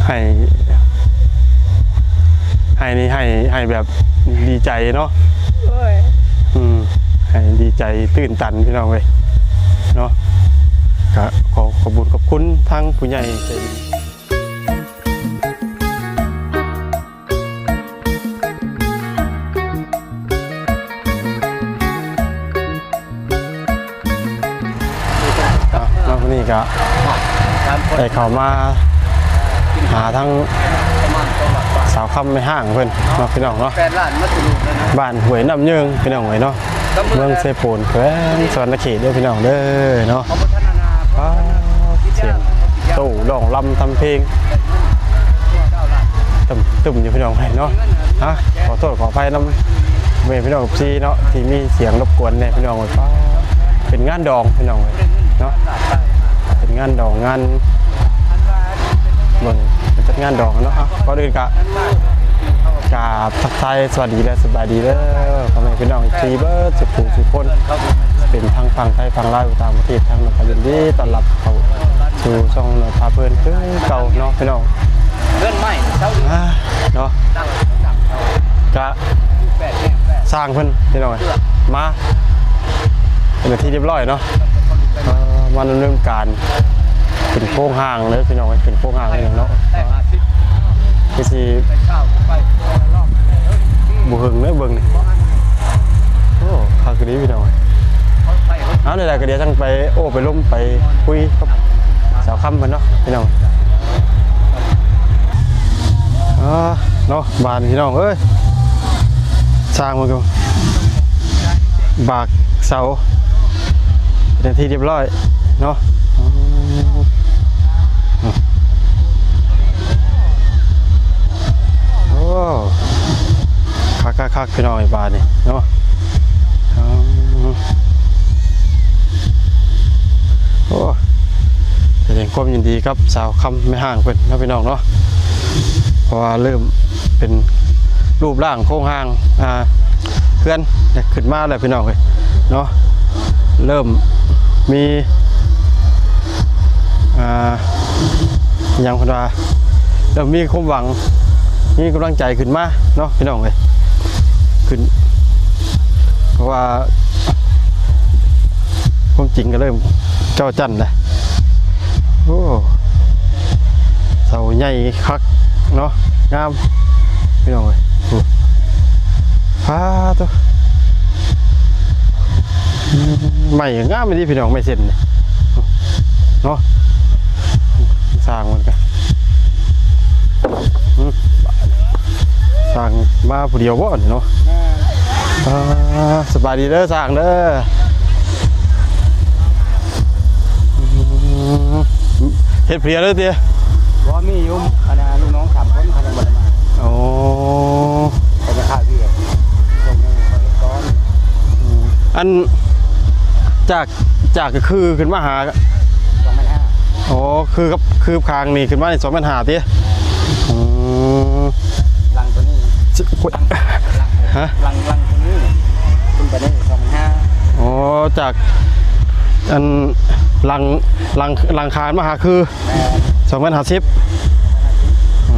ໃຫ້ ໃຫ້ນີ້ ໃຫ້ ໃຫ້ແບບດີໃຈເນາະ. ໂອ້ຍ ອືມ ໃຫ້ດີໃຈຕື່ນຕັນພີ່ນ້ອງເອີຍເນາະ. ກະຂໍຂອບບຸນຂອບຄຸນທາງຜູ້ໃຫຍ່ໃຈດີ. ອ່ະ ມາມື້ນີ້ກະໄດ້ເຂົ້າມາຫາທັງສາວຄຳແມ່ຮ້າງເພິ່ນເນາະ ພີ່ນ້ອງເນາະ, ບ້ານຫ້ວຍນ້ຳເຍິງ ພີ່ນ້ອງເອີຍເນາະ, ເມືອງເຊໂປນ ແຂວງສະຫວັນນະເຂດເດີ ພີ່ນ້ອງເດີເນາະ. ອ້າ ສຽງໂຕ້ຮ້ອງລຳທຳເພງ ຕຶ້ມໆ ຢູ່ ພີ່ນ້ອງເອີຍເນາະ. ຮະ ຂໍໂທດຂໍອະໄພນຳແມ່ພີ່ນ້ອງ ເອັຟຊີ ເນາະ ທີ່ມີສຽງລົບກວນແດ່ ພີ່ນ້ອງເອີຍ. ເປັນງານດອງ ພີ່ນ້ອງເອີຍເນາະ, ເປັນງານດອງ ງານ ເບິ່ງເພິ່ນຈັດງານດອງເນາະ. ອ່ະ ກ່ອນອື່ນກະ ກາບທັກທາຍສະຫວັດດີ ແລະ ສະບາຍດີເດີ ພໍ່ແມ່ພີ່ນ້ອງ ເອັຟຊີ ເບິດສູ່ຜູ້ສູ່ຄົນ, ເປັນທັງຝັ່ງໄທ ຝັ່ງລາວ ຢູ່ຕ່າງປະເທດ ທັງນັ້ນກະຍິນດີຕ້ອນຮັບເຂົ້າສູ່ຊ່ອງນ້ອຍພາເພີນຄືເກົ່າເນາະ ພີ່ນ້ອງ. ເຮືອນໃໝ່ເຊົາ ອ່າ ເນາະ ກະ ຊ່າງເພິ່ນ ພີ່ນ້ອງເອີຍ ມາເປັນທີ່ຮຽບຮ້ອຍເນາະ. ເອີ ມາດຳເນີນການຂຶ້ນໂຄງຮ່າງເດີ ພີ່ນ້ອງເອີຍ, ຂຶ້ນໂຄງຮ່າງນີ້ເນາະ. ຄືຊິບໍ່ເຫິງເດີເບິ່ງນີ້. ໂອ້ ຄັກອີ່ຫຼີ ພີ່ນ້ອງເອີຍ. ເອົາ ນີ້ແຫຼະ ກະດຽວຈັ່ງໄປໂອ້ໄປລົມໄປຄຸຍກັບສາວຄຳເພິ່ນເນາະ ພີ່ນ້ອງ. ອ່າ ເນາະ ບ້ານພີ່ນ້ອງເອີຍ ຊ່າງເພິ່ນກະບາກເສົາເປັນທີ່ຮຽບຮ້ອຍເນາະ. ໂອ້ ຄັກໆໆ ພີ່ນ້ອງເອີຍ ບ້ານນີ້ເນາະ. ໂອ້ ສະແດງຄວາມຍິນດີກັບສາວຄຳແມ່ຮ້າງເພິ່ນເນາະ ພີ່ນ້ອງເນາະ, ເພາະວ່າເລີ່ມເປັນຮູບຮ່າງໂຄງຮ່າງ ອ່າ ເຮືອນຂຶ້ນມາແລ້ວ ພີ່ນ້ອງເອີຍເນາະ. ເລີ່ມມີ ອ່າ ຫຍັງເພິ່ນວ່າ ເລີ່ມມີຄວາມຫວັງ ມີກຳລັງໃຈຂຶ້ນມາເນາະ ພີ່ນ້ອງເອີຍ. ຂຶ້ນ ເພາະວ່າຄວາມຈິງກະເລີ່ມເຈົ້າຈັນແລ້ວ. ໂອ້ ເສົາໃຫຍ່ຄັກເນາະ ງາມ ພີ່ນ້ອງເອີຍ. ໂອ້ ພາໂຕ ໄມ້ງາມອີ່ຫຼີ ພີ່ນ້ອງ ໄມ້ເສັ້ນນີ້ເນາະ. ສ້າງມັນກະ ອືມ ສ້າງມາຜູ້ດຽວບໍ່ນີ້ເນາະ? ແມ່ນ. ອ່າ ສະບາຍດີເດີຊ່າງເດີ. ອືມ ເຮັດຜູ້ດຽວເລີຍຕິ? ບໍ່ ມີຢູ່ ອັນນ່າ ລູກນ້ອງສາມຄົນ ເຂົາຍັງບໍ່ໄດ້ມາ. ໂອ້ ເຂົາຈະຂ້າວຽກ ສົ່ງໃຫ້ເຂົາເຮັດກ່ອນ. ອືມ ອັນ ຈາກ ຈາກຄືຂຶ້ນມາຫາ ສອງແມັດຫ້າ. ອໍ ຄືກັບ ຄືຂ້າງນີ້ຂຶ້ນມານີ້ ສອງແມັດຫ້າຕິ? ອືມ ຫຼັງໂຕນີ້ ຊິ ໂອ້ຍ ຫຼັງ ຫຼັງ ຮະ? ຫຼັງ ຫຼັງໂຕນີ້ຂຶ້ນໄປນີ້ ສອງແມັດຫ້າ. ອໍ ຈາກ ອັນ ຫຼັງ ຫຼັງ ຫຼັງຄານມາຫາຄື ແມ່ນ ສອງແມັດຫ້າສິບ. ອື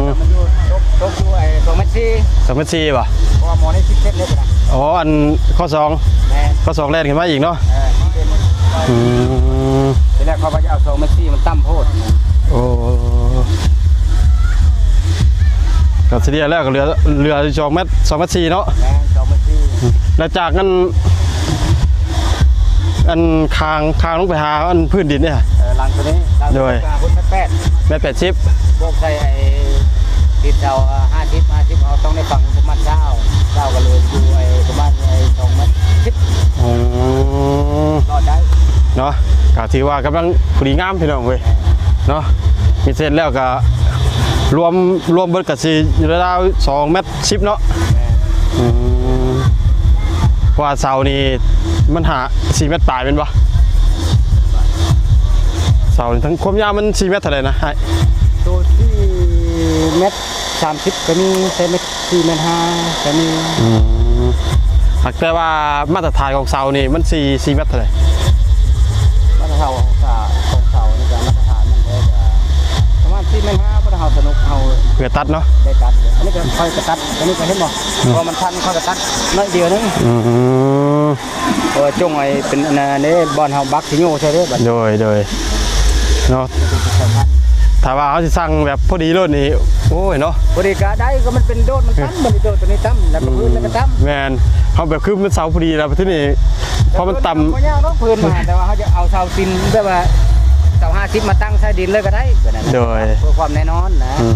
ມ ມັນຢູ່ ຕົກ ຕົກຢູ່ໄອ້ສອງແມັດສີ່. ສອງແມັດສີ່ບໍ່? ເພາະວ່າໝໍນີ້ສິບເຊັນເດ້. ອໍ ອັນຂໍ້ສອງ. ແມ່ນ ຂໍ້ສອງແລ່ນຂຶ້ນມາອີກເນາະ. ເອີ ມັນເປັນ ອືມ ທີແລກເຂົາວ່າຈະເອົາສອງແມັດສີ່ ມັນຕ່ຳໂພດ. ໂອ້ ກະສະເລ່ຍແລ້ວກະເຫຼືອ ເຫຼືອສອງແມັດ ສອງແມັດສີ່ເນາະ. ແມ່ນ ສອງແມັດສີ່. ອືມ ແລ້ວຈາກນັ້ນ ອັນຄາງ ຄາງລົງໄປຫາອັນພື້ນດິນເດ້. ເອີ ຫຼັງໂຕນີ້ ໂດຍ ແມັດແປດສິບ ບວກໃສ່ໄອ້ ຕີນເສົາຫ້າສິບ ຫ້າສິບ ເຮົາຕ້ອງໄດ້ຝັງປະມານຊາວ ຊາວກະເຫຼືອຢູ່ໄອ້ປະມານໄອ້ສອງແມັດສິບ. ອືມ ລອດໄດ້ເນາະ ກະຖືວ່າກຳລັງພໍດີງາມ ພີ່ນ້ອງເອີຍເນາະ. ມີເຊັນແລ້ວກະລວມ ລວມເບິດກະຊິຢູ່ລາວໆ ສອງແມັດສິບເນາະ. ແມ່ນ. ອືມ ເພາະວ່າເສົານີ້ມັນຫາ ສີ່ແມັດປາຍແມ່ນບໍ່? ເສົານີ້ທັງຄວາມຍາວມັນສີ່ແມັດເທົ່າໃດນະອ້າຍ? ໂຕສີ່ແມັດສາມສິບກະມີ ສີ່ແມັດ ສີ່ແມັດຫ້າກະມີ. ອືມ ຫາກແຕ່ວ່າມາດຕະຖານຂອງເສົານີ້ມັນສີ່ ສີ່ແມັດເທົ່າໃດ? ມາດຕະຖານຂອງເສົາ ຂອງເສົານີ້ກະມາດຕະຖານມັນກະປະມານສີ່ແມັດຫ້າ ໄປຕັດເນາະ ໄດ້ຕັດ. ອັນນີ້ກໍຂ້ອຍກໍຕັດ ອັນນີ້ກໍເຫັນບໍ່ ອືມ ເພາະວ່າມັນທັນ ຂ້ອຍກໍຕັດໜ້ອຍດຽວໜຶ່ງ. ອືມ ເອີ ຈົ່ງໄອ້ເປັນອັນນັ້ນເດ້ ບ່ອນເຮົາບັກຂີ້ຫຍ້ວໃສ່ເດ້ບັດ. ໂດຍ ໂດຍ ເນາະ ຖ້າວ່າເຮົາຊິສັ່ງແບບພໍດີໂລດນີ້ ໂອ້ຍເນາະ ພໍດີກໍໄດ້ ກໍມັນເປັນໂດດ ມັນຕ່ຳ ບັດນີ້ໂດດຕົວນີ້ຕ່ຳ ແລ້ວກໍພື້ນ ອືມ ແລ້ວກໍຕ່ຳ. ແມ່ນ ເຮົາແບບຄືມັນເສົາພໍດີແລ້ວ ບັດທີນີ້ ເພາະມັນຕ່ຳ ບໍ່ຍາກດອກພື້ນມາ ແຕ່ວ່າເຮົາຈະເອົາເສົາຕີນແບບວ່າເສົາຫ້າສິບມາຕັ້ງໃສ່ດິນເລີຍກໍໄດ້ ແບບນັ້ນ ໂດຍ ເພື່ອຄວາມແນ່ນອນນະ. ອືມ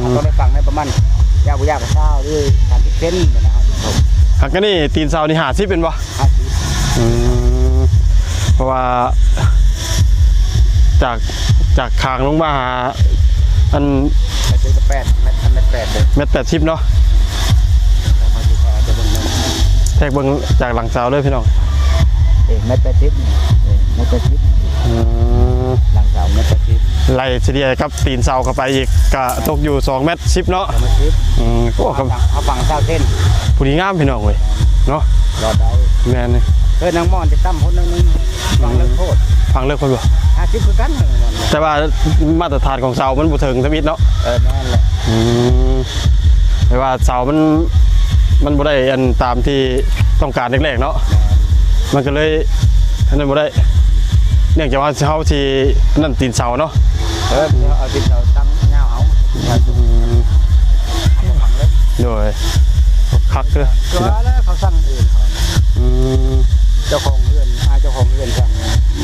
ເຮົາຕ້ອງໄດ້ຝັງໃນປະມານ ຢາກບໍ່ຢາກກໍຊາວ ຫຼື ສາມສິບເຊັນ ແບບນັ້ນ. ຫາກອັນນີ້ຕີນເສົານີ້ຫ້າສິບແມ່ນບໍ່? ຫ້າສິບ. ອືມ ເພາະວ່າຈາກ ຈາກຄາງລົງມາຫາ ອັນ ແປດ ແປດ ແມັດ ແມັດແປດເດີ ແມັດແປດສິບເນາະ. ແທກເບິ່ງຈາກຫຼັງເສົາເດີພີ່ນ້ອງ ເອີ ແມັດແປດສິບ ເອີ ແມັດແປດສິບ. ອືມ ຫຼັງເສົາແມັດແປດສິບ ໄລ່ສະເລ່ຍກັບຕີນເສົາເຂົ້າໄປອີກ ກະຕົກຢູ່ສອງແມັດສິບເນາະ ສອງແມັດສິບ. ອືມ ໂອ້ ເຮົາຝັງຊາວເຊັນ ພໍດີງາມພີ່ນ້ອງເອີຍເນາະ ລອດໄດ້. ແມ່ນ ເອີ ນາງມ່ອນຈະຕ່ຳພຸ້ນໜ້ອຍໜຶ່ງ ຝັງເລິກໂພດ ຝັງເລິກໂພດບໍ່? ຫ້າສິບຄືກັນ ແຕ່ວ່າມາດຕະຖານຂອງເສົາມັນບໍ່ເຖິງທຳອິດເນາະ. ເອີ ແມ່ນແຫຼະ. ອືມ ແຕ່ວ່າເສົາມັນ ມັນບໍ່ໄດ້ອັນຕາມທີ່ຕ້ອງການແລກໆເນາະ ມັນກໍເລີຍອັນນັ້ນບໍ່ໄດ້ ເນື່ອງຈາກວ່າເຮົາຊິນັ້ນຕີນເສົາເນາະ. ເອີ ເອົາຕີນເສົາຕັ້ງຍາວເອົາ. ອືມ ໂດຍ ຄັກເດີ ຄືວ່າແລ້ວເຂົາສັ່ງເອງເຂົາ. ອືມ ເຈົ້າຂອງເຮືອນ ອາ ເຈົ້າຂອງເຮືອນສັ່ງ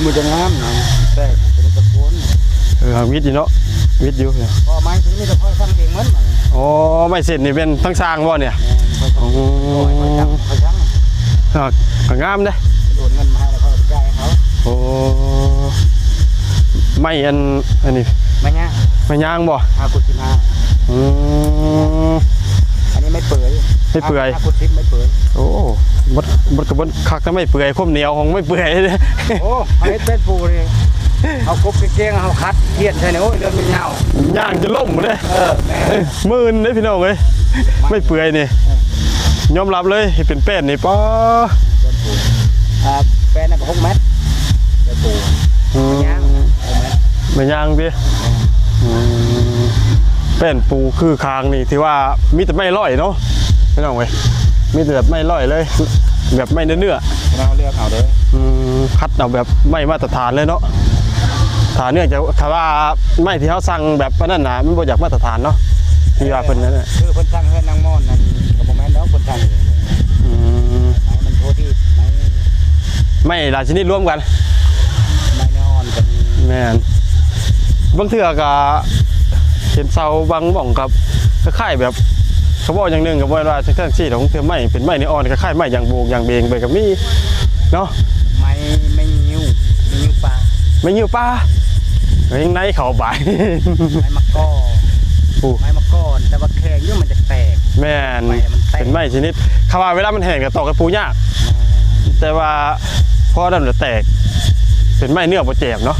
ມັນຈະງາມນະ ແຕ່ເປັນຕະໂກນ. ເອີ ຫາກວິດຢູ່ເນາະ ວິດຢູ່ ເພາະໄມ້ຕົວນີ້ມີແຕ່ຂ້ອຍສັ່ງເອງໝົດ. ອໍ ໄມ້ເສັ້ນນີ້ແມ່ນທາງຊ່າງບໍ່ນີ້? ແມ່ນ ຂ້ອຍສັ່ງ ໂອ້ ຂ້ອຍສັ່ງ ຂ້ອຍສັ່ງ. ຫາກ ຫາກງາມເດ້ ໂອນເງິນມາໃຫ້ແລ້ວຂ້ອຍກໍຈ່າຍໃຫ້ເຂົາ. ໂອ້ ໄມ້ອັນ ອັນນີ້ ໄມ້ຍາງ ໄມ້ຍາງບໍ່? ຫ້າຟຸດສິບຫ້າ. ອືມ ອັນນີ້ໄມ້ເປືອຍ ໄມ້ເປືອຍ ຫ້າຟຸດສິບ ໄມ້ເປືອຍ. ໂອ້ ມັນ ມັນກໍມັນຄັກນະ ໄມ້ເປືອຍ ຄວາມໜຽວຂອງໄມ້ເປືອຍ. ໂອ້ ເຮົາເຮັດແປ້ນປູນີ້ ເຮົາກົບກາງເກງ ເຮົາຂັດຂຽນໃສ່ນີ້ ໂອ້ຍ ເດີນມັນຍາວ ຍ່າງຈະລົ້ມເດ້. ເອີ ແມ່ນ ເອີ ມື່ນເດ້ພີ່ນ້ອງເອີຍ ໄມ້ເປືອຍນີ້ ເອີ ຍອມຮັບເລີຍ ເຮັດເປັນແປ້ນນີ້ ປ້າ ແປ້ນປູ ອ່າ ແປ້ນນັ້ນກໍຫົກແມັດ ແປ້ນປູ. ອືມ ໄມ້ຍາງ ຫົກແມັດ ໄມ້ຍາງຕິ. ອືມ ແປ້ນປູຄືຄາງນີ້ ຖືວ່າມີແຕ່ໄມ້ຮ້ອຍເນາະ ພີ່ນ້ອງເອີຍ ມີແຕ່ແບບໄມ້ຮ້ອຍເລີຍ ແບບໄມ້ເນື້ອໆ ເຮົາເລືອກເອົາເດີ. ອືມ ຄັດເອົາແບບໄມ້ມາດຕະຖານເລີຍເນາະ. ຖ້າເນື່ອງຈາກ ຖ້າວ່າໄມ້ທີ່ເຮົາສັ່ງແບບອັນນັ້ນນະ ມັນບໍ່ຢາກມາດຕະຖານເນາະ ທີ່ວ່າເພິ່ນນັ້ນນະ ຄືເພິ່ນສັ່ງເຮືອນນາງມ່ອນນັ້ນ ກໍບໍ່ແມ່ນດອກ ເພິ່ນສັ່ງເອງ. ອືມ ໄມ້ມັນໂທທີ່ ໄມ້ ໄມ້ຫຼາຍຊະນິດລວມກັນ ໄມ້ເນື້ອອ່ອນກໍມີ. ແມ່ນ ບາງເທື່ອກໍເຫັນເສົາບາງໝ່ອງກໍຄ້າຍໆແບບ ເຂົາເວົ້າຢ່າງໜຶ່ງກໍບໍ່ແມ່ນວ່າຈັ່ງຊັ້ນຊີ້ດອກ ບາງເທື່ອໄມ້ເປັນໄມ້ເນື້ອອ່ອນ ຄ້າຍໆໄມ້ຢາງໂບງຢາງເບງໄປກໍມີເນາະ. ໄມ້ ໄມ້ງິ້ວ ໄມ້ງິ້ວປ່າ ໄມ້ງິ້ວປ່າ ຍັງໃນເຂົ້າໄປ ໄມ້ມະກໍ ໂອ້ ໄມ້ມະກໍ ແຕ່ວ່າແຂງຢູ່ມັນຈະແຕກ. ແມ່ນ ໄມ້ມັນແຕກ ເປັນໄມ້ຊະນິດ ຄຳວ່າເວລາມັນແຫ້ງກໍຕອກໃຫ້ປູຍາກ ແມ່ນ ແຕ່ວ່າພໍນັ້ນລະແຕກ ເປັນໄມ້ເນື້ອບໍ່ແຈບເນາະ.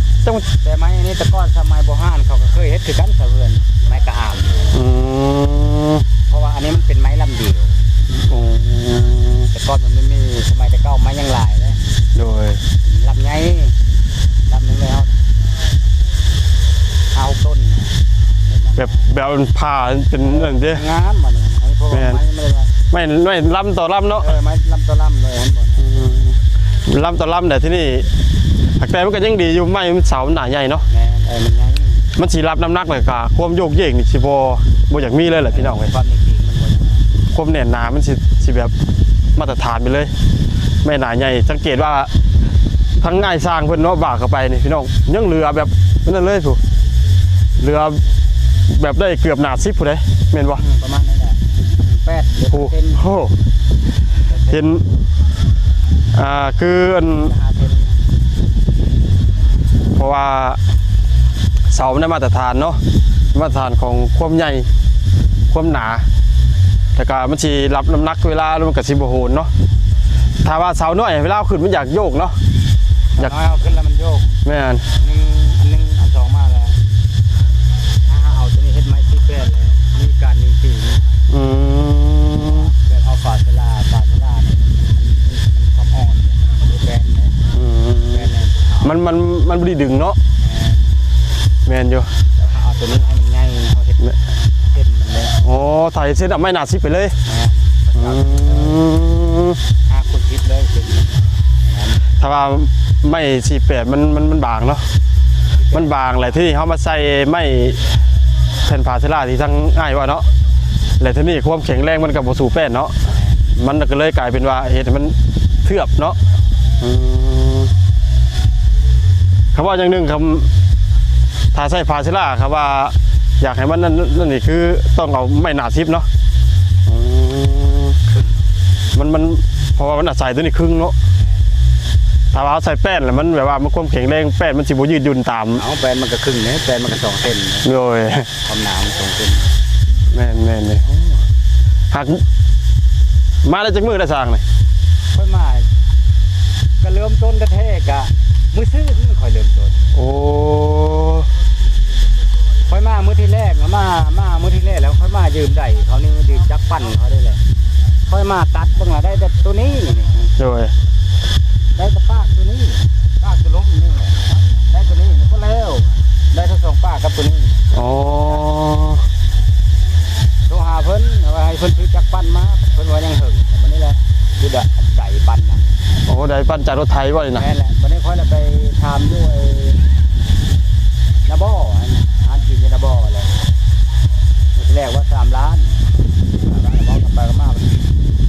ແຕ່ໄມ້ອັນນີ້ແຕ່ກ່ອນສະໄໝບູຮານເຂົາກໍເຄີຍເຮັດຄືກັນ ສະເຮືອນ ໄມ້ກະອາມ. ອືມ ເພາະວ່າອັນນີ້ມັນເປັນໄມ້ລຳດຽວ. ໂອ້ ແຕ່ກ່ອນມັນບໍ່ມີ ສະໄໝແຕ່ເກົ່າໄມ້ຍັງຫຼາຍເດ້. ໂດຍ ລຳໃຫຍ່ ລຳໜຶ່ງແລ້ວ ຫ້າຫົກຕົ້ນ ແບບ ແບບມັນຜ່າເປັນນັ້ນເດ້ ງາມອັນນີ້ ອັນນີ້ເພາະວ່າ ແມ່ນ ໄມ້ມັນ ໄມ້ ໄມ້ລຳຕໍ່ລຳເນາະ. ເອີ ໄມ້ລຳຕໍ່ລຳເລີຍ ເຫັນບໍ່? ອືມ ລຳຕໍ່ລຳແຫຼະ ທີນີ້ ແຕ່ມັນກໍຍັງດີຢູ່ ໄມ້ມັນເສົາມັນໜາໃຫຍ່ເນາະ. ແມ່ນ ເອີ ມັນໃຫຍ່ ມັນຊິຮັບນ້ຳໜັກ ແລ້ວກໍຄວາມໂຍກເຢກນີ້ຊິບໍ່ ບໍ່ຢາກມີເລີຍແຫຼະ ພີ່ນ້ອງເອີຍ. ຄວາມແໜ້ນໜາມັນຊິ ຊິແບບມາດຕະຖານໄປເລີຍ ໄມ້ໜາໃຫຍ່. ສັງເກດວ່າທາງອ້າຍຊ່າງເພິ່ນເນາະ ບາກເຂົ້າໄປນີ້ ພີ່ນ້ອງ ຍັງເຫຼືອແບບນັ້ນເລີຍພຸ້ນ ເຫຼືອແບບໄດ້ເກືອບໜ້າສິບພຸ້ນເດ້ ແມ່ນບໍ່? ອືມ ປະມານນັ້ນແຫຼະ ແປດ ໂອ້ ເຊັນ ໂອ້ ເຫັນ ອ່າ ຄືອັນ ຫ້າເຊັນ ເພາະວ່າເສົາມັນໄດ້ມາດຕະຖານເນາະ ມາດຕະຖານຂອງຄວາມໃຫຍ່ ຄວາມໜາ ແລ້ວກໍມັນຊິຮັບນ້ຳໜັກເວລາ ແລ້ວມັນກໍຊິບໍ່ໂຫນເນາະ. ຖ້າວ່າເສົານ້ອຍ ເວລາເຮົາຂຶ້ນມັນຢາກໂຍກເນາະ ຢາກ ເຮົາເອົາຂຶ້ນແລ້ວມັນໂຍກ. ແມ່ນ ໜຶ່ງ ອັນໜຶ່ງ ອັນສອງມາແລ້ວ ຖ້າເຮົາເອົາຕົວນີ້ເຮັດໄມ້ສີ່ແປດແລ້ວ ມີການຍິງຕີນ. ອືມ ແບບເອົາຝາສາລາ ຝາສາລານີ້ມີຄວາມອ່ອນ ຄືແປນເດ້. ອືມ ແປນນັ້ນ ມັນ ມັນ ມັນບໍ່ໄດ້ດຶງເນາະ. ແມ່ນ ແມ່ນຢູ່ ແຕ່ເຮົາເອົາຕົວນີ້ໃຫ້ມັນໃຫຍ່ ເຮົາເຮັດ ແມ່ນ ໂອ້ ຖ້າເຮັດເສັ້ນເອົາໄມ້ໜ້າສິບໄປເລີຍ. ແມ່ນ. ອືມ ຫາຂຸດຜິດເລີຍເສັ້ນ. ຖ້າວ່າໄມ້ສີ່ແປດມັນ ມັນ ມັນບາງເນາະ ມັນບາງ ແລ້ວທີນີ້ເຮົາມາໃສ່ໄມ້ແຜ່ນຜ້າເຊລາທີ່ທາງອ້າຍວ່າເນາະ ແລ້ວທີນີ້ຄວາມແຂງແຮງມັນກໍບໍ່ສູ້ແປ້ນເນາະ ມັນກໍເລີຍກາຍເປັນວ່າເຮັດໃຫ້ມັນເທືອບເນາະ. ອືມ ຄຳເວົ້າຢ່າງໜຶ່ງ ຄຳ ຖ້າໃຊ້ຜ້າເຊລາ ຄຳວ່າຢາກໃຫ້ມັນນັ້ນ ນັ້ນນີ້ ຄືຕ້ອງເອົາໄມ້ໜ້າສິບເນາະ. ອືມ ມັນ ມັນ ເພາະວ່າມັນອາໄສຕົວນີ້ຄຶງເນາະ. ຖ້າວ່າເຮົາໃສ່ແປ້ນແລ້ວ ມັນແບບວ່າມັນຄວາມແຂງແຮງແປ້ນມັນຊິບໍ່ຍືດຫຍຸ້ນຕາມ. ເອົາ ແປ້ນມັນກໍຄຶງເດ້ ແປ້ນມັນກໍສອງເຊັນເດ້. ໂດຍ. ຄວາມໜາມັນສອງເຊັນ. ແມ່ນໆ ນີ້. ໂອ້ ຫາກມາໄດ້ຈັກມື້ແລ້ວຊ່າງນີ້? ຂ້ອຍມາ ກໍເລີ່ມຕົ້ນແທ້ໆ ກະມື້ຊືນຂ້ອຍເລີ່ມຕົ້ນ. ໂອ້ ຂ້ອຍມາມື້ທີແລກ ມາ ມາມື້ທີແລກແລ້ວ ຂ້ອຍມາຢືມໄດເຂົານີ້ ຢືມຈັກປັ່ນເຂົານີ້ແຫຼະ. ຂ້ອຍມາຕັດເບິ່ງລະ ໄດ້ແຕ່ໂຕນີ້. ໂດຍ. ໄດ້ແຕ່ປາກໂຕນີ້ ປາກໂຕລົມນີ້ແຫຼະ ໄດ້ໂຕນີ້ມັນກໍແລ້ວ ໄດ້ທັງສອງປາກກັບໂຕນີ້. ອໍ ໂທຫາເພິ່ນວ່າໃຫ້ເພິ່ນຊື້ຈັກປັ່ນມາ ເພິ່ນວ່າຍັງເຫິງ ບັດນີ້ແຫຼະ ຄືໄດປັ່ນນະ. ໂອ້ ໄດປັ່ນຈາກລົດໄຖບໍ່ນີ້ນະ? ແມ່ນແຫຼະ. ບັດນີ້ຂ້ອຍລະໄປຖາມຢູ່ໄອ້ນາບໍ່ ຮ້ານກິນຢູ່ນາບໍ່ແຫຼະ. ມື້ທີແລກວ່າສາມລ້ານ ສາມລ້ານ ເວົ້າກັນໄປກັນມາ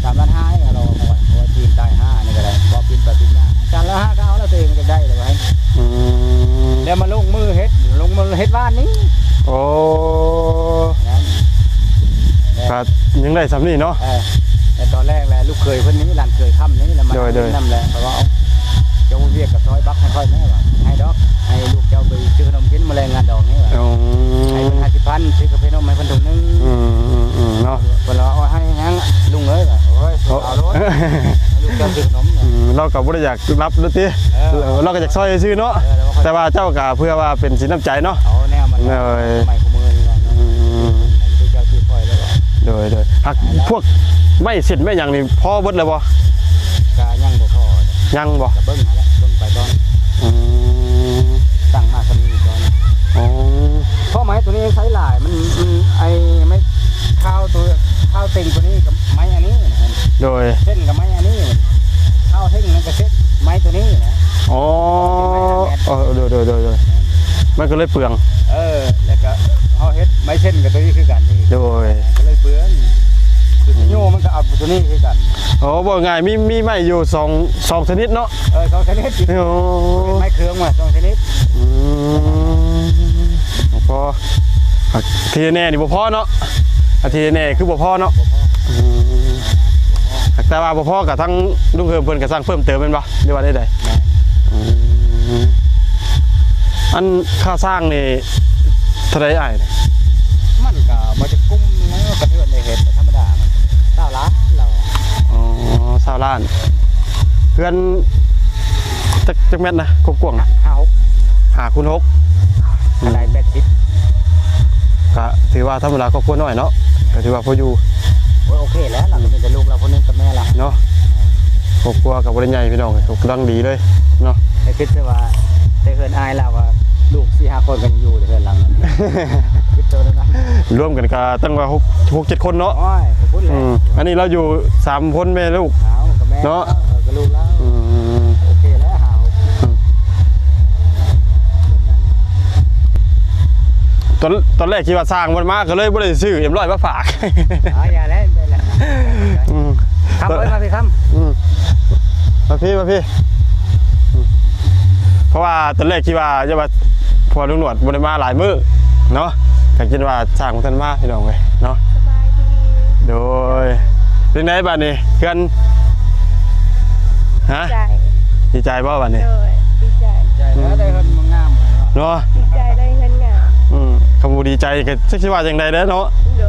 ສາມລ້ານຫ້າ ເອົາລະ ເພາະວ່າຈີນຕາຍຫ່ານີ້ກໍໄດ້ ເວົ້າປິ່ນໄປປິ່ນມາ ສາມລ້ານຫ້າ ກໍເອົາລະ ຕົວເອງມັນຈະໄດ້ລະວ່າ. ອືມ ແລ້ວມາລົງມືເຮັດ ລົງມືເຮັດວານນີ້. ໂອ້ ນັ້ນ ກໍຍັງໄດ້ສ່ຳນີ້ເນາະ. ເອີ ແຕ່ຕອນແລກແຫຼະ ລູກເຂີຍເພິ່ນນີ້ ຫຼານເຂີຍຄ້ຳນີ້ລະມານຳແຫຼະ ເພາະວ່າ ເຈົ້າວຽກກໍຊ່ອຍບັກໃຫ້ຂ້ອຍແດ່ວ່າ ໃຫ້ດອກ ໃຫ້ລູກເຈົ້າໄປຊື້ຂະໜົມກິນມາແລງງານດອງນີ້ວ່າ. ອໍ ໃຫ້ເພິ່ນຫ້າສິບພັນ ຊື້ກາເຟນົມໃຫ້ເພິ່ນຖົງໜຶ່ງ. ອືມໆໆ ເນາະ. ເພິ່ນວ່າ ໂອ້ຍ ໃຫ້ຫຍັງລຸງເອີຍ ວ່າ ໂອ້ຍ ເອົາໂລດ ໃຫ້ລູກເຈົ້າຊື້ຂະໜົມ. ອືມ ລາວກໍບໍ່ໄດ້ຢາກຮັບເດ້ຕິ. ເອີ ລາວກໍຢາກຊ່ອຍຊື່ເນາະ. ເອີ ແຕ່ວ່າເຈົ້າກໍເພື່ອວ່າເປັນສິນນ້ຳໃຈເນາະ. ເອົາແນວມັນ ໂດຍ ໃໝ່ຄູ່ມື້ນີ້ວ່າ ອືມ ໃຫ້ເຈົ້າຊື້ຄ່ອຍແລ້ວວ່າ. ໂດຍໆ. ຫາກພວກໄມ້ເສັ້ນໄມ້ຫຍັງນີ້ພໍເບິດແລ້ວບໍ່? ກະຍັງບໍ່ພໍ. ຍັງບໍ່? ກະເບິ່ງຫັ້ນແຫຼະ ເບິ່ງໄປກ່ອນ. ອືມ ຕັ້ງມາສ່ຳນີ້ກ່ອນ. ອໍ ເພາະໄມ້ໂຕນີ້ໃຊ້ຫຼາຍ ມັນ ມັນ ໄອ້ໄມ້ຄາວໂຕ ຄາວເຕັງໂຕນີ້ກັບໄມ້ອັນນີ້. ໂດຍ. ເສັ້ນກັບໄມ້ອັນນີ້ ຄາວເຕັງນັ້ນກະເສັ້ນໄມ້ໂຕນີ້ນະ. ອໍ ເປັນໄມ້ຫ້າແມັດ. ເອີ ໂດຍໆໆໆ ມັນກໍເລີຍເປືອງ. ເອີ ແລ້ວກໍເຮົາເຮັດໄມ້ເສັ້ນກັບໂຕນີ້ຄືກັນນີ້. ໂດຍ. ກໍເລີຍເປືອງ ຄືຊິໂຍມັນກໍເອົາໂຕນີ້ຄືກັນ. ໂອ້ ເວົ້າງ່າຍ ມີ ມີໄມ້ຢູ່ສອງ ສອງຊະນິດເນາະ. ເອີ ສອງຊະນິດ. ໂອ້ ເປັນໄມ້ເຄືອງວ່າສອງຊະນິດ. ອືມ ບໍ່ພໍ ທີ່ແນ່ນີ້ບໍ່ພໍເນາະ. ທີ່ແນ່ຄືບໍ່ພໍເນາະ. ບໍ່ພໍ. ອືມ ແຕ່ວ່າບໍ່ພໍກໍທາງລຸງເຮີມເພິ່ນກໍສັ່ງເພີ່ມເຕີມແມ່ນບໍ່ ຫຼືວ່າໃດໆ? ແມ່ນ. ອືມ ອັນຄ່າສ້າງນີ້ເທົ່າໃດອ້າຍ? ມັນກໍບໍ່ຈັກກຸ້ມແລ້ວ ກະເທື່ອນໄດ້ເຮັດທຳມະດາ ມັນຊາວລ້ານແລ້ວ. ອໍ ຊາວລ້ານ. ເຮືອນຈັກ ຈັກແມັດນະ ກວ້າງໆນະ? ຫ້າ ຫົກ ຫ້າຄູນຫົກ ກະໄດ້ແປດສິບ ກະຖືວ່າທຳມະດາ ຄອບຄົວນ້ອຍເນາະ ກະຖືວ່າພໍຢູ່. ໂອ້ຍ ໂອເຄແລ້ວ ລາວກໍມີແຕ່ລູກລາວຜູ້ໜຶ່ງກັບແມ່ລາວເນາະ. ຄອບຄົວກໍບໍ່ໄດ້ໃຫຍ່ພີ່ນ້ອງ ກຳລັງດີເລີຍເນາະ. ແຕ່ຄິດແຕ່ວ່າ ແຕ່ເຮືອນອ້າຍລາວວ່າ ລູກສີ່ຫ້າຄົນກໍຍັງຢູ່ເຮືອນຫຼັງນັ້ນ ຄິດໂຕນັ້ນນະ ລວມກັນກໍຕັ້ງວ່າຫົກ ຫົກເຈັດຄົນເນາະ. ໂອ້ຍ ຂອບຄຸນແຫຼະ. ອືມ ອັນນີ້ລາວຢູ່ສາມຄົນແມ່ລູກ ເອົາ ກໍແມ່ ເນາະ ເອີ ກໍລູກລາວ. ອືມ ໂອເຄແລ້ວ ຫາ ອືມ ຕອນ ຕອນແລກຄິດວ່າສ້າງບໍ່ມາ ກໍເລີຍບໍ່ໄດ້ຊື້ເອັມຮ້ອຍມາຝາກ. ອ່າ ຢ່າແລ້ວ ໄດ້ແລ້ວ. ອືມ ຄຳເອີຍ ມາພີ່ຄຳ. ອືມ ມາພີ່ ມາພີ່. ອືມ ເພາະວ່າຕອນແລກຄິດວ່າ ຢ່າວ່າ ເພາະວ່າລຸງໜວດບໍ່ໄດ້ມາຫຼາຍມື້ເນາະ ກໍຄິດວ່າຊ່າງບໍ່ທັນມາ ພີ່ນ້ອງເອີຍເນາະ. ສະບາຍດີ. ໂດຍ. ເປັນໃດບາດນີ້ ເຮືອນ? ຮະ? ດີໃຈ. ດີໃຈບໍ່ບາດນີ້? ໂດຍ ດີໃຈ. ດີໃຈແລ້ວໄດ້ເຮືອນງາມເນາະ. ດີໃຈໄດ້ເຮືອນງາມ. ອືມ ຄຳບໍ່ດີໃຈກໍຈັກຊິວ່າຈັ່ງໃດແລ້ວເນາະ. ໂດຍ.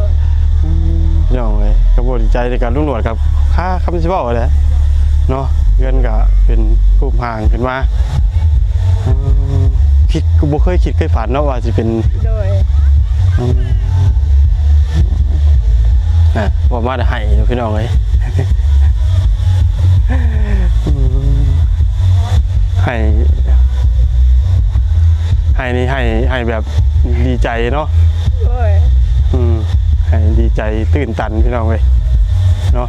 ອືມ ພີ່ນ້ອງເອີຍ ຄຳບໍ່ດີໃຈນີ້ກໍລຸງໜວດກໍຫາຄຳຊິເວົ້າແຫຼະເນາະ. ເຮືອນກໍເປັນຮູບຮ່າງຂຶ້ນມາ. ອືມ ຄິດ ກໍບໍ່ເຄີຍຄິດເຄີຍຝັນເນາະວ່າຊິເປັນ. ໂດຍ. ອືມ ນະ ເວົ້າມາໄດ້ໄຫ້ເນາະ ພີ່ນ້ອງເອີຍ. ອືມ ໄຫ້ ໄຫ້ນີ້ ໄຫ້ ໄຫ້ແບບດີໃຈເນາະ. ໂດຍ. ອືມ ໃຫ້ດີໃຈຕື່ນຕັນພີ່ນ້ອງເອີຍເນາະ.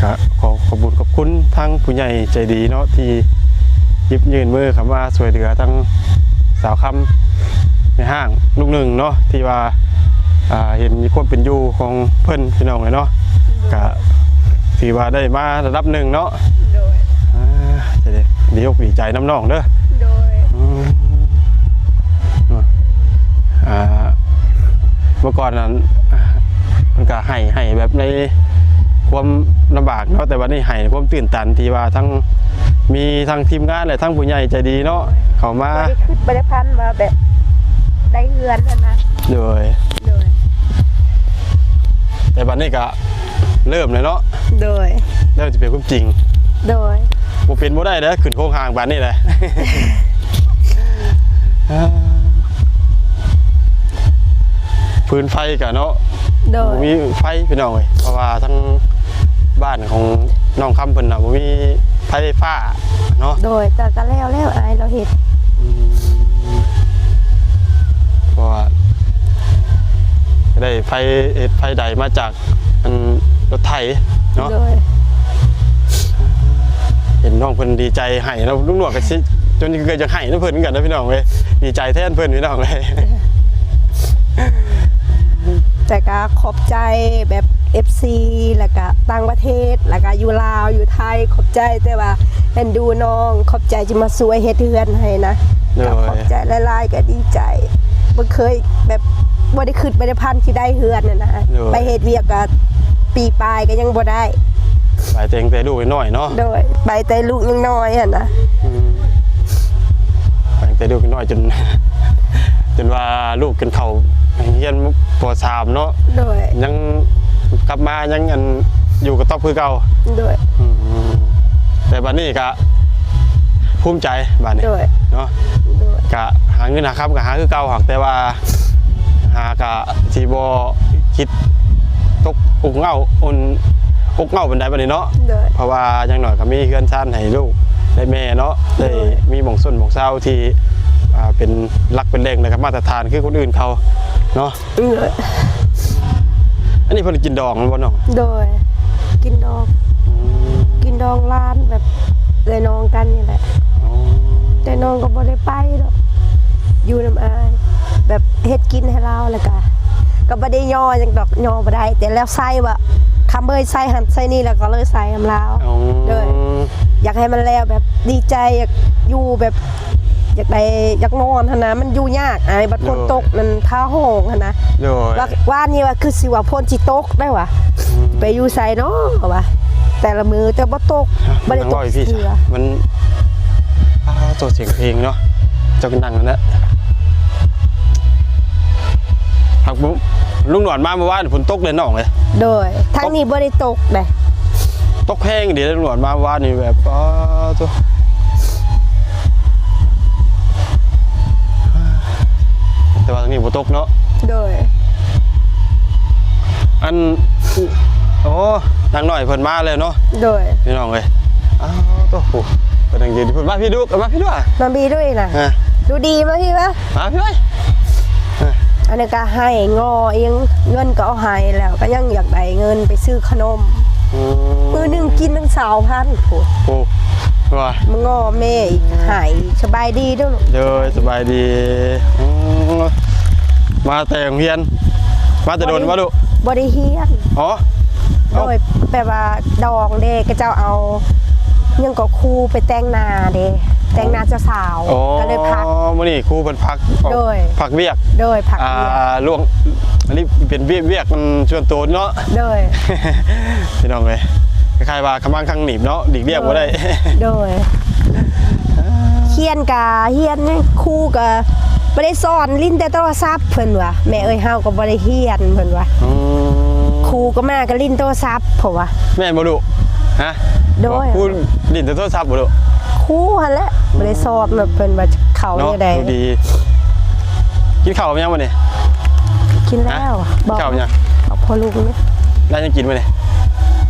ກະຂໍຂອບບຸນຂອບຄຸນທາງຜູ້ໃຫຍ່ໃຈດີເນາະ ທີ່ຢິບຍື່ນມືເຂົ້າມາຊ່ວຍເຫຼືອທາງສາວຄຳແມ່ຮ້າງລູກໜຶ່ງເນາະ ທີ່ວ່າ ອ່າ ເຫັນຄວາມເປັນຢູ່ຂອງເພິ່ນພີ່ນ້ອງເອີຍເນາະ. ກະຖືວ່າໄດ້ມາລະດັບໜຶ່ງເນາະ. ໂດຍ ອ່າ ຈະໄດ້ດີອົກດີໃຈນຳນ້ອງເດີ. ໂດຍ ອືມ ອ່າ ເມື່ອກ່ອນນັ້ນ ເພິ່ນກະໃຫ້ ໃຫ້ແບບໃນຄວາມລຳບາກເນາະ ແຕ່ບັດນີ້ໃຫ້ໃນຄວາມຕື່ນຕັນ ທີ່ວ່າທັງ ມີທັງທີມງານ ແລະ ທັງຜູ້ໃຫຍ່ໃຈດີເນາະ ເຂົ້າມາ. ບໍ່ໄດ້ຄິດບໍ່ໄດ້ຝັນວ່າແບບໄດ້ເຮືອນຫັ້ນນະ. ໂດຍ ໂດຍ ແຕ່ບັດນີ້ກະເລີ່ມແລ້ວເນາະ. ໂດຍ ເລີ່ມຈະເປັນຄວາມຈິງ. ໂດຍ ບໍ່ເປັນບໍ່ໄດ້ເດ້ ຂຶ້ນໂຄງຮ່າງປານນີ້ແຫຼະ. ຟືນໄຟກະເນາະ. ໂດຍ ບໍ່ມີໄຟພີ່ນ້ອງເອີຍ ເພາະວ່າທາງບ້ານຂອງນ້ອງຄຳເພິ່ນນະ ບໍ່ມີໄຟຟ້າເນາະ. ໂດຍ ແຕ່ກະແລ້ວແລ້ວ ອ້າຍລາວເຮັດ. ອືມ ເພາະວ່າໄດ້ໄຟ ເຮັດໄຟໄດມາຈາກ ອັນ ລົດໄຖເນາະ. ໂດຍ ເຫັນນ້ອງເພິ່ນດີໃຈໃຫ້ເນາະ ລຸງໜວດກະຊິ ຈົນເກືອບຢາກໄຫ້ນຳເພິ່ນຄືກັນນະພີ່ນ້ອງເອີຍ. ດີໃຈແທນເພິ່ນພີ່ນ້ອງເອີຍ. ແຕ່ກະຂອບໃຈແບບເອັຟຊີ ແລ້ວກະຕ່າງປະເທດ ແລ້ວກະຢູ່ລາວ ຢູ່ໄທ ຂອບໃຈ ແຕ່ວ່າເອັນດູນ້ອງ ຂອບໃຈທີ່ມາຊ່ວຍເຮັດເຮືອນໃຫ້ນະ. ໂດຍ ກະຂອບໃຈຫຼາຍໆ ກະດີໃຈ ບໍ່ເຄີຍແບບ ບໍ່ໄດ້ຄິດບໍ່ໄດ້ຝັນຊິໄດ້ເຮືອນຫັ້ນນະ. ໂດຍ ໄປເຮັດວຽກກະປີປາຍກະຍັງບໍ່ໄດ້. ໄປຕັ້ງແຕ່ລູກນ້ອຍເນາະ. ໂດຍ ໄປແຕ່ລູກຍັງນ້ອຍຫັ້ນນະ. ອືມ ໄປຕັ້ງແຕ່ລູກນ້ອຍຈົນ ຈົນວ່າລູກຈົນເຂົ້າຮຽນ ປໍສາມເນາະ. ໂດຍ ຍັງກັບມາຍັງ ອັນ ຢູ່ກະຕ໊ອບຄືເກົ່າ. ໂດຍ ອືມ ແຕ່ບັດນີ້ກະພູມໃຈບັດນີ້. ໂດຍ ເນາະ. ໂດຍ ກະຫາເງິນຫາຄຳກະຫາຄືເກົ່າ ຫາກແຕ່ວ່າຫາກະຊິບໍ່ຄິດຕົກອົກເຫງົ້າ ອົນ ອົກເຫງົ້າປານໃດບັດນີ້ເນາະ. ໂດຍ ເພາະວ່າຢ່າງໜ້ອຍກະມີເຮືອນຊານໃຫ້ລູກ ແລະ ແມ່ເນາະ ໄດ້ ໂດຍ ມີໝ່ອງຊົນໝ່ອງເຊົາທີ່ ອ່າ ເປັນຫຼັກເປັນແຫຼ່ງ ແລະ ກະມາດຕະຖານຄືຄົນອື່ນເຂົາເນາະ. ເອີ ອັນນີ້ເພິ່ນກິນດອງແມ່ນບໍ່ນ້ອງ? ໂດຍ ກິນດອງ. ອືມ ກິນດອງຫຼານແບບເອື້ອຍນ້ອງກັນນີ້ແຫຼະ. ອໍ ແຕ່ນ້ອງກະບໍ່ໄດ້ໄປດອກ ຢູ່ນຳອ້າຍ ແບບເຮັດກິນໃຫ້ລາວ ແລ້ວກະ ກະບໍ່ໄດ້ຍໍຫຍັງດອກ ຍໍບໍ່ໄດ້ ແຕ່ລາວໃສ່ວ່າ ຄຳເອີຍໃສ່ຫັ້ນໃສ່ນີ້ ແລ້ວກະເລີຍໃສ່ນຳລາວ. ອໍ ໂດຍ ຢາກໃຫ້ມັນແລ້ວແບບດີໃຈ ຢາກຢູ່ແບບ ຢາກໄດ້ ຢາກນອນຫັ້ນນະ ມັນຢູ່ຍາກອ້າຍ ບັດຝົນ ໂດຍ ຕົກນັ້ນ ຟ້າຮ້ອງຫັ້ນນະ. ໂດຍ ວ່າ ວານນີ້ວ່າຄືຊິວ່າຝົນຊິຕົກໄດ໋ຫວາ ອືມ ໄປຢູ່ໃສເນາະວ່າ ແຕ່ລະມື້ແຕ່ບໍ່ຕົກ ອ່ະ ບໍ່ໄດ້ຕົກ ນັ່ງເວົ້າຢູ່ພີ້ ເທື່ອ ມັນ ອ້າ ໂຕສຽງເພງເນາະ ເຈົ້າກະນັ່ງຫັ້ນແຫຼະ. ຫາກ ລຸງໜວດມາມື້ວານຝົນຕົກເດ້ນ້ອງເອີຍ. ໂດຍ ທາງນີ້ບໍ່ໄດ້ຕົກເດ້. ຕົກແຮງເດ້ ຕຳຫຼວດມາວານນີ້ແບບ ອໍ ໂທ້ ແຕ່ວ່າທາງນີ້ບໍ່ຕົກເນາະ. ໂດຍ ອັນ ໂອ້ ນາງນ້ອຍເພິ່ນມາແລ້ວເນາະ. ໂດຍ ພີ່ນ້ອງເອີຍ ອ້າວ ໂທ້ ເພິ່ນຍັງຢືນ ເພິ່ນມາພີ້ດູ ມາພີ້ດູ ມາພີ້ດູນະ. ຮະ ດູດີ ມາພີ້ມາ ມາພີ້ໄປ. ອັນນີ້ກະໃຫ້ງໍອີ່ຫຍັງ ເງິນກະເອົາໃຫ້ແລ້ວ ກະຍັງຢາກໄດ້ເງິນໄປຊື້ຂະໜົມ. ອືມ ມື້ໜຶ່ງກິນຕັ້ງຊາວພັນພຸ້ນ. ໂອ້ ວ່າ ມາງໍແມ່ອີກ ໃຫ້. ສະບາຍດີເດີ້ລູກ. ໂດຍ ສະບາຍດີ. ອືມ ມາແຕ່ໂຮງຮຽນ ມາແຕ່ດົນບໍ່ລູກ? ບໍ່ໄດ້ຮຽນ. ອໍ ໂດຍ ແບບວ່າດອງເດ້ ເຂົາເຈົ້າເອົາຫຍັງກໍ ຄູໄປແຕ່ງໜ້າເດ້ ແຕ່ງໜ້າເຈົ້າສາວ ອໍ ກະເລີຍພັກ. ມື້ນີ້ຄູເພິ່ນພັກ ໂດຍ ພັກວຽກ. ໂດຍ ພັກວຽກ ອ່າ ລ່ວງ ອັນນີ້ເປັນວຽກ ວຽກ ອັນ ສ່ວນໂຕເນາະ. ໂດຍ ພີ່ນ້ອງເອີຍ ຄ້າຍໆວ່າຂະມັງຄັງໜີບເນາະ ຫຼີກລ້ຽງບໍ່ໄດ້. ໂດຍ ໂດຍ ຮຽນກະຮຽນ ຄູກະບໍ່ໄດ້ສອນ ຫຼິ້ນແຕ່ໂທລະສັບ ເພິ່ນວ່າ ແມ່ເອີຍ ເຮົາກະບໍ່ໄດ້ຮຽນ ເພິ່ນວ່າ. ອືມ ຄູກະມາກະຫຼິ້ນໂທລະສັບ ເພິ່ນວ່າ. ແມ່ນບໍ່ລູກ? ຮະ ໂດຍ ຄູຫຼິ້ນແຕ່ໂທລະສັບບໍ່ລູກ? ຄູຫັ້ນແຫຼະ ອືມ ບໍ່ໄດ້ສອນ ເພິ່ນວ່າເຂົ້າແນວໃດ. ເນາະ ດີ ກິນເຂົ້າກັບຫຍັງມື້ນີ້? ກິນແລ້ວ. ຮະ ກິນເຂົ້າຫຍັງ? ບອກພໍ່ລູກນີ້ ໄດ້ຫຍັງກິນມື້ນີ້?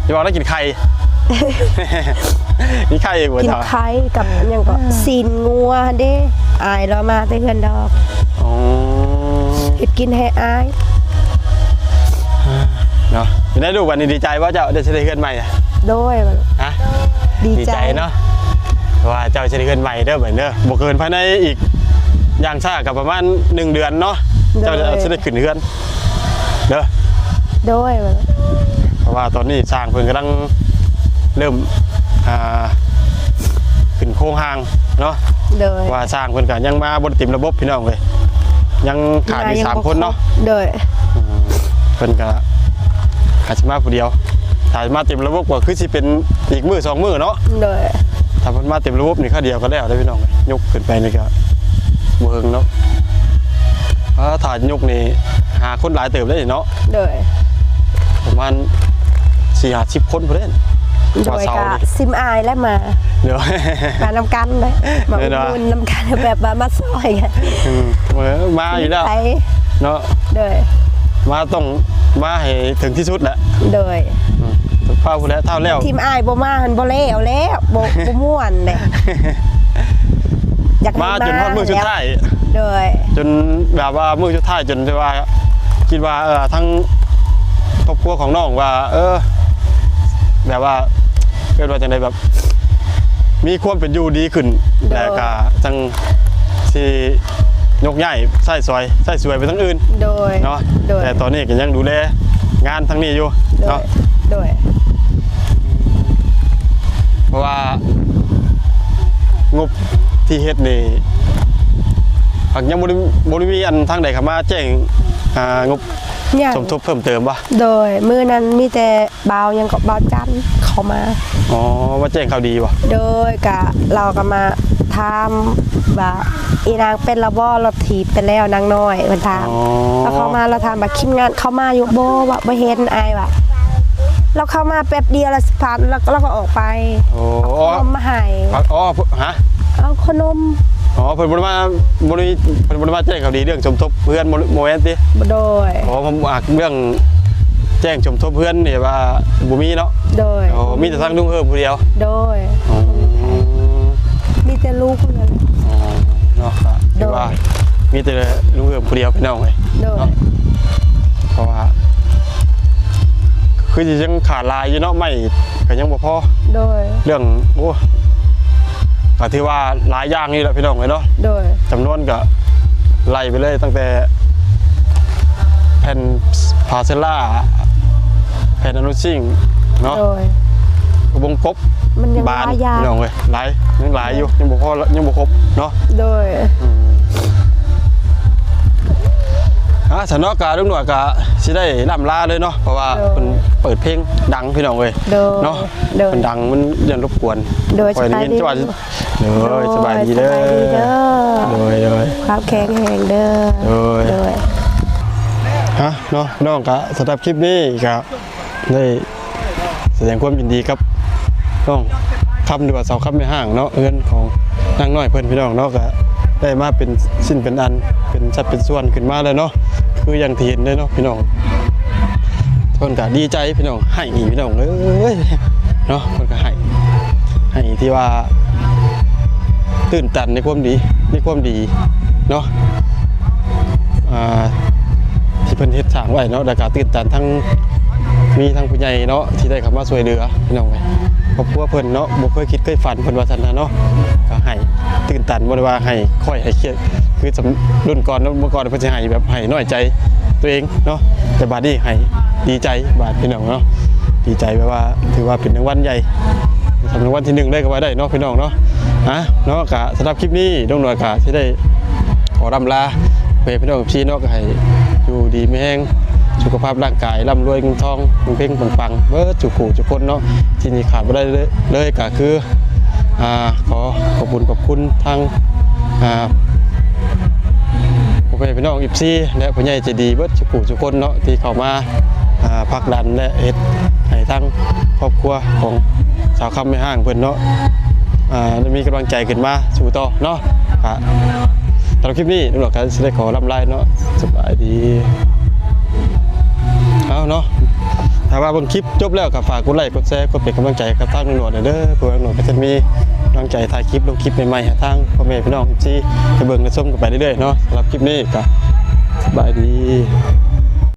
ຢ່າບອກໄດ້ກິນໄຂ່ ມີໄຂ່ບໍ່? ກິນໄຂ່ກັບຫຍັງກໍ ຊີ້ນງົວຫັ້ນເດ້ ອ້າຍລາວມາແຕ່ເຮືອນດອກ. ອໍ ເຮັດກິນໃຫ້ອ້າຍ. ເນາະ. ເປັນໃດລູກ ບັດນີ້ດີໃຈບໍ່ເຈົ້າ ໄດ້ຊິໄດ້ເຮືອນໃໝ່? ໂດຍ. ຮະ? ດີໃຈ ດີໃຈເນາະ ເພາະວ່າເຈົ້າຊິໄດ້ເຮືອນໃໝ່ເດີ ບັດນີ້ເດີ. ບໍ່ເກີນພາຍໃນອີກຢ່າງຊ້າກໍປະມານໜຶ່ງເດືອນເນາະ ໂດຍ ເຈົ້າຊິໄດ້ຂຶ້ນເຮືອນເດີ. ໂດຍ. ເພາະວ່າຕອນນີ້ຊ່າງເພິ່ນກຳລັງເລີ່ມ ອ່າ ຂຶ້ນໂຄງຮ່າງເນາະ. ໂດຍ. ເພາະວ່າຊ່າງເພິ່ນກໍຍັງມາບໍ່ເຕັມລະບົບພີ່ນ້ອງເອີຍ ຍັງຂາດອີກສາມຄົນເນາະ. ໂດຍ. ອືມ ເພິ່ນກໍອາດຊິມາຜູ້ດຽວ ຖ້າມາເຕັມລະບົບກໍຄືຊິເປັນອີກມື້ສອງມື້ເນາະ. ໂດຍ. ຖ້າເພິ່ນມາເຕັມລະບົບນີ້ຄາວດຽວກໍແລ້ວເດ້ພີ່ນ້ອງ ຍົກຂຶ້ນໄປນີ້ກໍບໍ່ເຫິງເນາະ. ອາ ຖ້າຍົກນີ້ຫາຄົນຫຼາຍເຕີບເດ້ເນາະ. ໂດຍ. ປະມານສີ່ຫ້າສິບຄົນພຸ້ນເດ້. ໂດຍ. ກະຊິມອາຍແລ້ວມາ ໂດຍ ມານຳກັນເດ້ ມາອຸດໜູນນຳກັນ ແບບວ່າມາຊ່ອຍກັນ. ອືມ ເອີ ມາຢູ່ແລ້ວເນາະ. ໂດຍ. ມາຕ້ອງມາໃຫ້ເຖິງທີ່ສຸດແຫຼະ. ໂດຍ. ອືມ ເຝົ້າພຸ້ນແຫຼະ ຖ້າແລ້ວ ທີມອ້າຍບໍ່ມາຫັ້ນບໍ່ແລ້ວແລ້ວ ບໍ່ ບໍ່ມ່ວນເດ້ ຢາກໃຫ້ມາ ມາຈົນຮອດມື້ສຸດທ້າຍ. ໂດຍ. ຈົນແບບວ່າມື້ສຸດທ້າຍ ຈົນທີ່ວ່າຄິດວ່າ ເອີ ທາງຄອບຄົວຂອງນ້ອງວ່າ ເອີ ແບບວ່າ ເອີ້ນວ່າຈັ່ງໃດ ແບບມີຄວາມເປັນຢູ່ດີຂຶ້ນ. ໂດຍ. ແລ້ວກໍຈັ່ງຊິຍົກຍ້າຍໃຊ້ສອຍ ໃຊ້ສວຍໄປທາງອື່ນ. ໂດຍ. ເນາະ. ໂດຍ. ແຕ່ຕອນນີ້ກໍຍັງດູແລງານທາງນີ້ຢູ່. ໂດຍ. ເນາະ. ໂດຍ. ເພາະວ່າງົບທີ່ເຮັດນີ້ຫາກຍັງບໍ່ໄດ້ ບໍ່ໄດ້ມີອັນທາງໃດເຂົ້າມາແຈ້ງ ອ່າ ງົບ ຍັງ ສົມທົບເພີ່ມເຕີມບໍ່? ໂດຍ. ມື້ນັ້ນມີແຕ່ບ່າວຫຍັງເກາະ ບ່າວຈັນເຂົ້າມາ. ອໍ ມາແຈ້ງຂ່າວດີບໍ່? ໂດຍ. ກະລາວກໍມາຖາມວ່າ ອີນາງເປັນລະບໍ່? ລົດຖີບເປັນແລ້ວນາງນ້ອຍ ເພິ່ນຖາມ. ອໍ. ລາວເຂົ້າມາ ລາວຖາມວ່າ ທີມງານເຂົ້າມາຢູ່ບໍ່? ວ່າບໍ່ເຫັນ. ອ້າຍວ່າ ລາວເຂົ້າມາແປັບດຽວລະສິຜ່ານ ລາວ ລາວກໍອອກໄປ. ໂອ້ ເອົາຂະໜົມມາໃຫ້. ອໍ ຮະ? ເອົາຂະໜົມ. ອໍ ເພິ່ນບໍ່ໄດ້ມາ ບໍ່ໄດ້ ເພິ່ນບໍ່ໄດ້ມາແຈ້ງຂ່າວດີເລື່ອງສົມທົບເຮືອນ ບໍ່ ບໍ່ແມ່ນຕິ? ໂດຍ. ອໍ ເລື່ອງແຈ້ງສົມທົບເຮືອນນີ້ວ່າບໍ່ມີເນາະ? ໂດຍ. ອໍ ມີແຕ່ທາງລຸງເຮີມຜູ້ດຽວ? ໂດຍ. ອໍ ມີແຕ່ລູກເທົ່ານັ້ນ. ອໍ ເນາະ ກໍຖືວ່າ ໂດຍ ມີແຕ່ລຸງເຮີມຜູ້ດຽວພີ່ນ້ອງເອີຍ. ໂດຍ. ເນາະ ເພາະວ່າຄືຊິຍັງຂາດຫຼາຍຢູ່ເນາະ ໄມ້ກໍຍັງບໍ່ພໍ. ໂດຍ. ເລື່ອງ ໂອ້ ກໍຖືວ່າຫຼາຍຢ່າງຢູ່ແຫຼະພີ່ນ້ອງເອີຍເນາະ. ໂດຍ. ຈຳນວນກໍໄລ່ໄປເລີຍ ຕັ້ງແຕ່ແຜ່ນພາເຊລາ ແຜ່ນອະນູຊິງເນາະ. ໂດຍ. ວົງກົບ ມັນຍັງ ບານ ຫຼາຍຢ່າງ ພີ່ນ້ອງເອີຍ ຫຼາຍ ຍັງຫຼາຍຢູ່ ຍັງບໍ່ພໍ ຍັງບໍ່ຄົບເນາະ. ໂດຍ. ອືມ ອ່າ ຊັ້ນເນາະ ກະລຸງໜວດກະຊິໄດ້ລ່ຳລາເລີຍເນາະ ເພາະວ່າ ໂດຍ ເພິ່ນເປີດເພງດັງພີ່ນ້ອງເອີຍ. ໂດຍ. ເນາະ. ໂດຍ. ເພິ່ນດັງມັນຢ້ານລົບກວນ. ໂດຍ. ຂ້ອຍໄດ້ຍິນ ສະບາຍດີ ເຈົ້າວ່າ ໂດຍ ໂດຍ ສະບາຍດີເດີ. ໂດຍ ໂດຍ. ຄວາມແຂງແຮງເດີ. ໂດຍ. ໂດຍ. ຮະ ເນາະ ນ້ອງ ກະສຳລັບຄລິບນີ້ກະໄດ້ ສະແດງຄວາມຍິນດີກັບນ້ອງຄຳ ຫຼືວ່າສາວຄຳແມ່ຮ້າງເນາະ ເຮືອນຂອງນາງນ້ອຍເພິ່ນພີ່ນ້ອງເນາະ ກະໄດ້ມາເປັນຊິ້ນເປັນອັນ ເປັນສັດເປັນສ່ວນຂຶ້ນມາແລ້ວເນາະ ຄືຢ່າງທີ່ເຫັນເລີຍເນາະພີ່ນ້ອງ. ເພິ່ນກະດີໃຈພີ່ນ້ອງ ໄຫ້ພີ່ນ້ອງເອີຍເນາະ ເພິ່ນກະໄຫ້ ໄຫ້ທີ່ວ່າຕື່ນຕັນໃນຄວາມດີ ໃນຄວາມດີເນາະ ອ່າ ທີ່ເພິ່ນເຮັດສ້າງໄວ້ເນາະ ແລ້ວກະຕື່ນຕັນທັງ ມີທັງຜູ້ໃຫຍ່ເນາະ ທີ່ໄດ້ເຂົ້າມາຊ່ວຍເຫຼືອພີ່ນ້ອງເອີຍ ຄອບຄົວເພິ່ນເນາະ ບໍ່ເຄີຍຄິດເຄີຍຝັນ ເພິ່ນວ່າຊັ້ນນະເນາະ ກໍໃຫ້ຕື່ນຕັນ ບໍ່ໄດ້ວ່າໃຫ້ຂ້ອຍໃຫ້ຄຽດ ຄືສຳ ລຸ້ນກ່ອນເນາະ ເມື່ອກ່ອນເພິ່ນຊິໃຫ້ແບບໃຫ້ນ້ອຍໃຈຕົວເອງເນາະ ແຕ່ບາດນີ້ໃຫ້ດີໃຈບາດພີ່ນ້ອງເນາະ ດີໃຈແບບວ່າຖືວ່າເປັນລາງວັນໃຫຍ່ ສຳລັບລາງວັນທີໜຶ່ງເລີຍກໍວ່າໄດ້ເນາະ ພີ່ນ້ອງເນາະ. ອ່ະ ເນາະ ກະສຳລັບຄລິບນີ້ ລຸງໜວດກະຊິໄດ້ ຂໍລ່ຳລາ ເພື່ອໃຫ້ພີ່ນ້ອງເອັຟຊີເນາະ ກໍໃຫ້ຢູ່ດີມີແຮງ ສຸຂະພາບຮ່າງກາຍ ລ່ຳລວຍເງິນທອງ ເຮັງໆ ປັງໆ ເບິດສູ່ຜູ້ສູ່ຄົນເນາະ. ທີ່ນີ້ຂາດບໍ່ໄດ້ເລີຍ ເລີຍກໍຄື ອ່າ ຂໍຂອບຄຸນຂອບຄຸນທາງ ອ່າ ພໍ່ແມ່ພີ່ນ້ອງເອັຟຊີ ແລະ ຜູ້ໃຫຍ່ໃຈດີເບິດສູ່ຜູ້ສູ່ຄົນເນາະ ທີ່ເຂົ້າມາ ອ່າ ຜັກດັນ ແລະ ເຮັດໃຫ້ທາງຄອບຄົວຂອງສາວຄຳແມ່ຮ້າງເພິ່ນເນາະ ອ່າ ໄດ້ມີກຳລັງໃຈຂຶ້ນມາ ສູ້ຕໍ່ເນາະ. ກະ ສຳລັບຄລິບນີ້ ລຸງໜວດກໍຊິໄດ້ຂໍລ່ຳລາເນາະ ສະບາຍດີ. ເອົາເນາະ ຖ້າວ່າເບິ່ງຄລິບຈົບແລ້ວກໍຝາກກົດໄລ ກົດແຊ ກົດເປັນກຳລັງໃຈກັບທາງລຸງໜວດແດ່ເດີ ເພື່ອລຸງໜວດກໍຈະມີກຳລັງໃຈຖ່າຍຄລິບ ລົງຄລິບໃໝ່ໆ ໃຫ້ທາງພໍ່ແມ່ພີ່ນ້ອງເອັຟຊີໄດ້ເບິ່ງໄດ້ຊົມກັນໄປເລື້ອຍໆເນາະ. ສຳລັບຄລິບນີ້ກໍສະບາຍດີ.